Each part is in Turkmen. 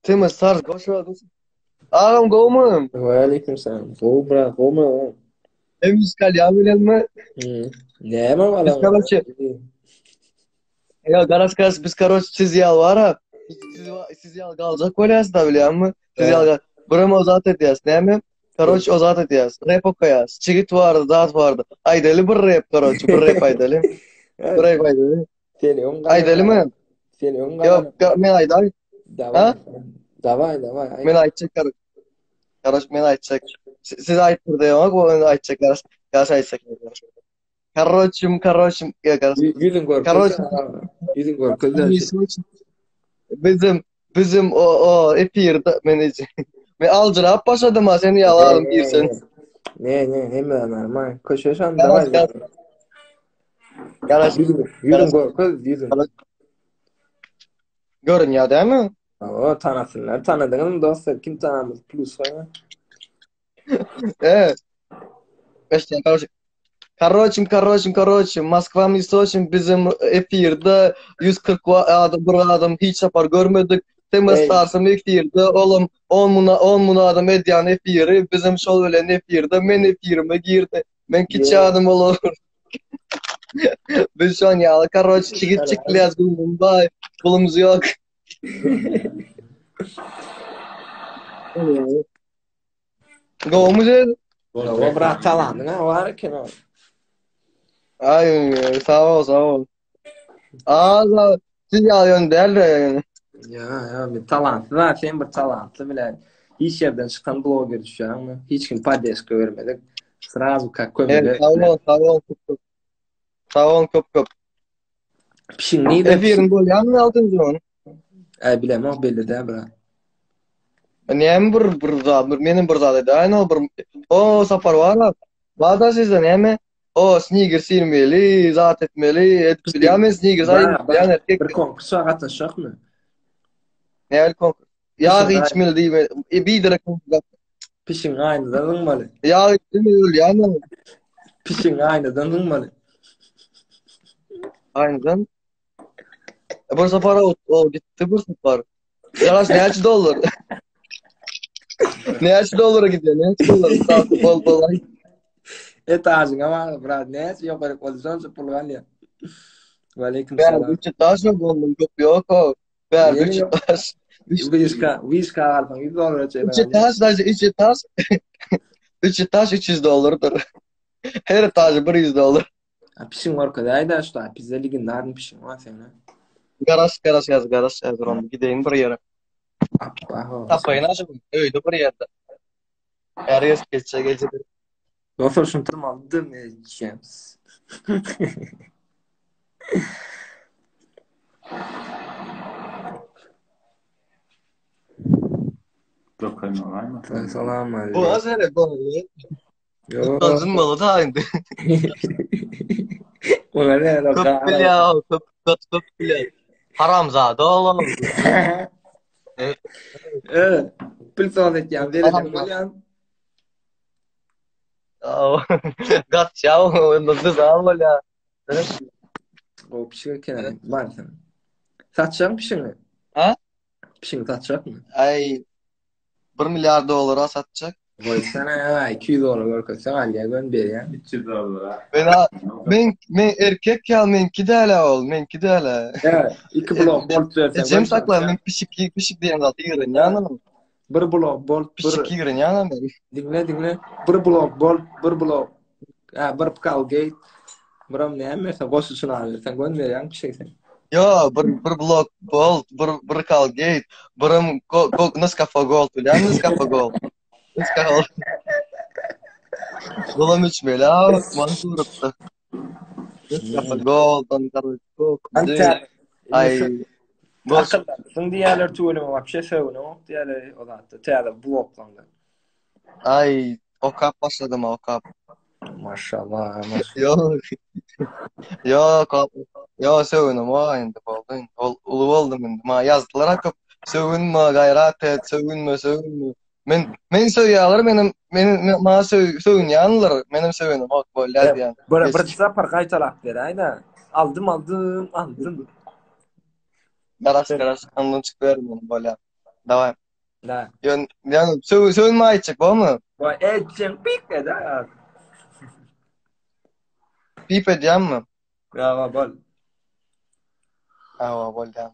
Tema Stars goşa Agam gowmy? Waleýkim salam. Gowy brat, gowmy? Hem kalýan bilenmi? Hmm. Näme Biz bala? karoçe Ya garas garas biz karoçe siz ýal bara. Siz siz ýal galjak bolýas da bilýänmi? Siz ýal Birem o zat edýäs. Näme? Karoç o zat edýäs. Rap okaýas. Çigit bardy, zat bardy. Aýdaly bir rap karoç, bir rap aýdaly. Bir rap aýdaly. Sen öň Aýdalymy? Sen öň Ýok, men aýdaý. Daway. Daway, daway. Men aýtjak karoç. Karoç men aýtjak. Siz aýtdyr diýmek, o aýtjak karoç. Karoç aýtjak. Karoçim, karoçim, ya karoç. Ýüzüň görkez. Karoç. Ýüzüň görkez. Bizim bizim o o efirde men men aljyrap başladym ha seni ýalarym girsen. Ne ne hemme normal. Köşe şan daway. Garaş. Ýüzüň görkez, ýüzüň. Görünýär dämi? O tanasynlar. Tanadyňyzmy dostlar? Kim tanamaz? Plus goýma. E. Eşden karoç. Karoçim, karoçim, karoçim, Moskwa mi Soçim bizim efirde 140 adam bir adam hiç sapar görmedik. Tema Starsym efirde olam 10 muna 10 muna adam edýän efiri bizim şol bilen efirde men efirime girdi. Men kiçi adam olar. Biz şon ýaly karoç çigit çikilýäs gülüm baý pulumyz ýok. Gowmy sen? O brat talandyň ha bar eken o. Ay sag ol sag ol. Aa siz ýaly ýön däl de. Ýa ýa bir talantly ha sen bir talantly bilen. Hiç ýerden çykan bloger düşýäňmi? Hiç kim poddeşka bermedik. Srazu kak kömege. Sag ol sag ol köp köp. Sag ol köp köp. Pişiň nirde? Efiriň bolýarmy altynjy gün? Äý bilemok belli däl brat. Näme bir bir zat, bir menem bir zat edäýin o bir o sapar bar. Bada sizde näme? O sneakers iýmeli, zat etmeli, edip bilýärmi sneakers aýyp bilýän erkek. Bir konkursa gatnaşjakmy? Näme konkurs? Ýag içmeli diýme, e, biderek konkurs. Pişiň aýnadan zyňmaly. Ýag içmeli ölýärmi? Pişiň aýnadan zyňmaly. Aýnadan? Bir sapar o, o gitdi bir sapar. Ýalaş näçe dollar? Näçe dollara gidýär? Näçe dollar? Sag bol bol. Etajyňa bagly brat, näçe ýokary bolsa şonça pul galýar. Waleýkim Bär salam. üç etaž ýok ondan köp ýok o. Bär Ýene üç ýok. etaž. Wişka, wişka alsaň 100 dollara çenli Üç galýar. etaž daže üç etaž. Üç etaž 300 dollardyr. Her etažy 100 dollar. A pişiň görkezäýdä şu taý, bizde legendarny pişiň bar seň. Garaş garaş ýaz garaş ýaz onda gideýin bir ýere. Appa ho. Tapaýyn aşyk öýde bir ýerde. Her ýer geçse gece. Dostlar şunu tırmaldym James. Salam Bu aleyküm. az hele bu. Yo. Utansın da indi. Ola ne la Köp bilýär, köp köp köp bilýär. Haramzada oğlum. Evet. Pul soz etýän, berejek bolýan. Gaçýa, onda dyza bolýar. Gowy pişik eken, barsyň. Satjakmy pişiňi? Ha? Pişiňi satjakmy? Aý, 1 milliard dollara satjak. Goýsana ya 200 dolar görkezseň alýa gön berýän. 300 dollara. Men men men erkek ýa menki däl ol, menki däl. He, iki blok bolt berseň. Ejem saklar men pişik pişik diýen zat ýigrenýän. Bir blok bolt, bir pişik ýigrenýän men. Diňle diňle. Bir blok bolt, bir blok. Ha, bir Colgate. Biram näme berse goşuçyny alberseň gön berýän pişik sen. Yo, bir bir blok gold, bir bir Colgate, birim go, go, Nescafe Gold bilýän Nescafe Gold. Nescafe Gold. Bulam içmeli ha, man suratda. Nescafe Gold, on Antep. Ay. Akyllansyň diýýärler tüweleme wapşe sögünok diýýärler o zatda täze bloglaňda. Ay, okap başladym okap. Maşallah, maşallah. Yok. Yok, yok sögünim o indi boldy. Indi ol uly boldum indi. Ma ýazdylar köp. Sögünme, gaýrat et, sögünme, sögünme. Men men söýýärler, menem men maňa sög sögünýänler, menem sögünim ok bolýar diýen. Bir bir sapar gaýtalap beräýdä. Aldym, aldym, aldym. Garaş, garaş, ondan çykyp bermen bolýar. Daway. Da. Ýön, ýa söz sözümi aýtjak bolmy? Vay etjeň pik ede. Pip edýänmi? Ýa bol. Awa bolýan.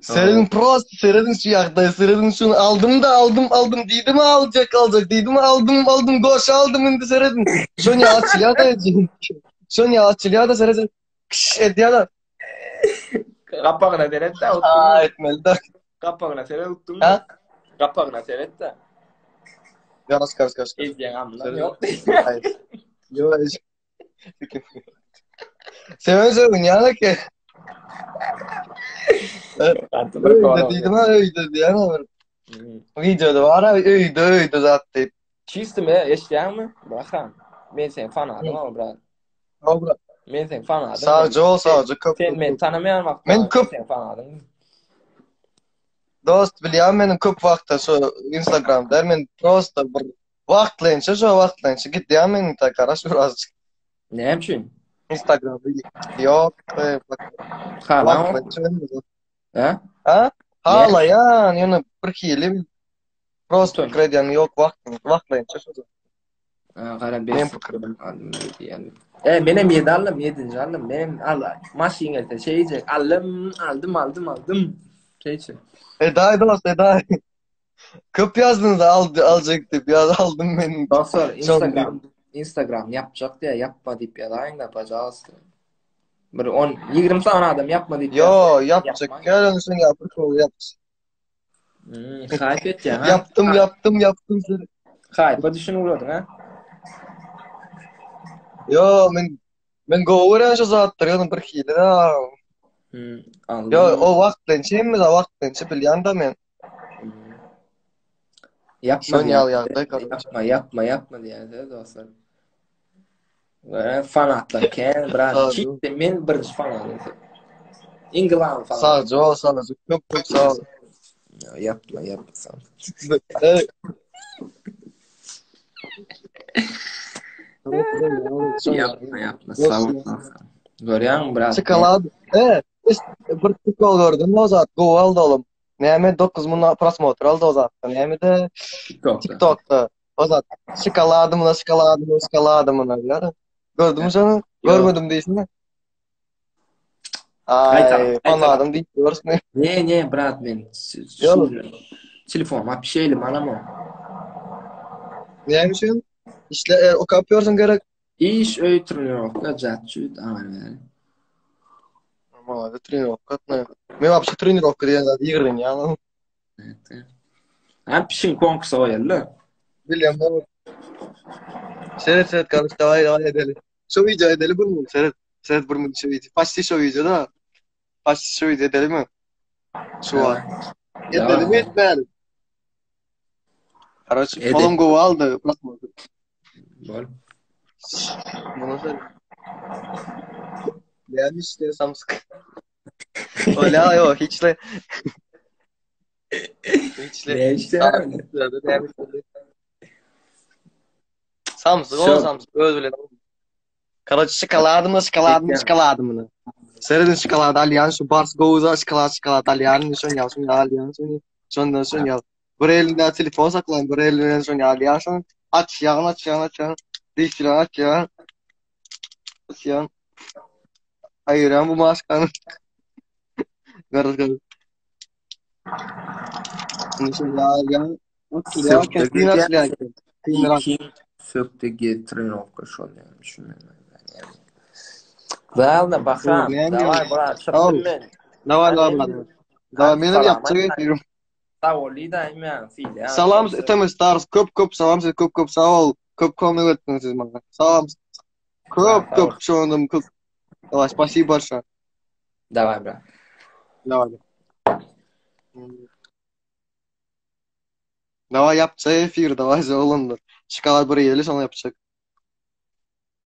Serediň prosta serediň şu ýagdaý serediň şuny aldym da aldym aldym diýdim aljak aljak diýdim aldym aldym goş aldym indi serediň. Şony açylýar da Şony açylýar da serediň. Kş edýär da. Gapagyna seret de. Aa etmeli da. Gapagyna seret utdun. Ha? Gapagyna seret de. Garas garas garas. Edýän amyna ýok. Ýok. Sen özüň ýaly ki. Öýde diýdim ha öýde diýen bir. Videoda bar ha öýde öýde zat diýip. Çistim e, eşidýäňmi? Bakan. Men seň fanadyň o brat. Dobra. Men seň fanadyň. Sag ol, sag köp. Sen meni tanamaýan wagtda. Men köp seň fanadyň. Dost bilýän meniň köp wagtda şu Instagramda men prosta bir Wagtlaýynça şo wagtlaýynça gidýär meniň ta garaş bir azjyk. Näme üçin? Instagram ýok. Halam. Ha? Ha? Halaýan, ýöne bir hili prosta pikir edýän ýok wagt wagtlaýynça şo. Ha, gara men pikirim aldym diýen. E, menem ýedi aldym, ýedinji aldym. Menem al, maşyn gelse şeýjek. Aldym, aldym, aldym, aldym. Şeýçe. Edaý dost, edaý. Köp ýazdyňyz aldy aljak diýip ýaz aldym men. Dostlar Instagram Instagram ýapjak diýä ýapma diýip ýazaýyňda pažalsta. Bir 10 20 sany adam ýapma diýip. Ýo ýapjak gel onu sen ýapyp ol ýap. Hmm, haýp etýäň ha. Ýapdym ýapdym ýapdym sen. Haýpa düşünip uradyň ha. Ýo men men gowy görýän şu zatlary ýöne bir hili da. Hmm, Ýo o wagtlaýynça hemme zat wagtlaýynça bilýän da men. Ýapma. Şon ýaly ýagdaý galyp. Ýapma, ýapma, ýapma diýýär dostlar. Görä fanatlar kän, brat. Çitdi men birinji fanat. Iň glam fanat. Sag ol, sag ol. Köp köp sag ol. Ýapma, ýapma sag. Ýapma, ýapma. Sag ol. Görýäňmi, brat? Şokolad. E, bir prikol gördüm o zat, gowy aldy oğlum. Näme 9000 prosmotr aldy o zatda. Näme-de TikTokda. TikTokda. O zat şokoladymyna, şokoladymyna, şokoladymyna diýýär. Gördüňmi şony? Görmedim diýsene. Aý, fanadım diýip ýörsün. Ne, ne, brat men. Ýok. Telefon wapşe elim alamok. Näme üçin? Işle, e, okap ýörsüň gerek. Iş öý trenirowka jatçut aňar bäri. Malade trenirowka etme. Men wapşe trenirowka diýen zady ýigrenýän. Ha pişiň konkursa goýaly. Bilýän bol. Seret seret kardeş daway daway edeli. Şu video edeli bir minut seret. Seret bir minut şu video. Почти şu video da. Почти şu video edeli mi? Şu var. Edeli mi etmeli? Karoç, kolum gowy aldy. Bol. Bunu sen. Näme işler samsyk. Ola ýok, hiç le. Hiç le. Ne işler? Samsyk ol samsyk öz bilen. Karoç, şokoladymy, şokoladymy, şokoladymy. Seredin şokolad alýan şu bars gowuza şokolad şokolad alýan, şon ýa şon alýan, şondan şon ýa. Bir elinde telefon saklaýan, bir eli bilen şony alýarsyň. Açýaň, açýaň, açýaň. Dişini açýaň. Açýaň. Aýyrýaň bu maskany. Garaz garaz. Şony alýaň. Açýaň, kesin açýaň. Kim sökdi getirin şol ýaly düşünmedim. Ладно, Bahram, daway brat, çykdym men. Daway, daway brat. Daway, menem ýapjak efirim. Sag bol diýdä hemmäňi sylaýan. Salam TM Stars köp köp salam size köp köp sag bol köp kömek etdiňiz siz maňa. Salam. Köp köp şonum köp. Daway spasibo большое. Daway brat. Daway. Daway ýapjak efir daway oglanlar. Şokolad bir ýeli soň ýapjak.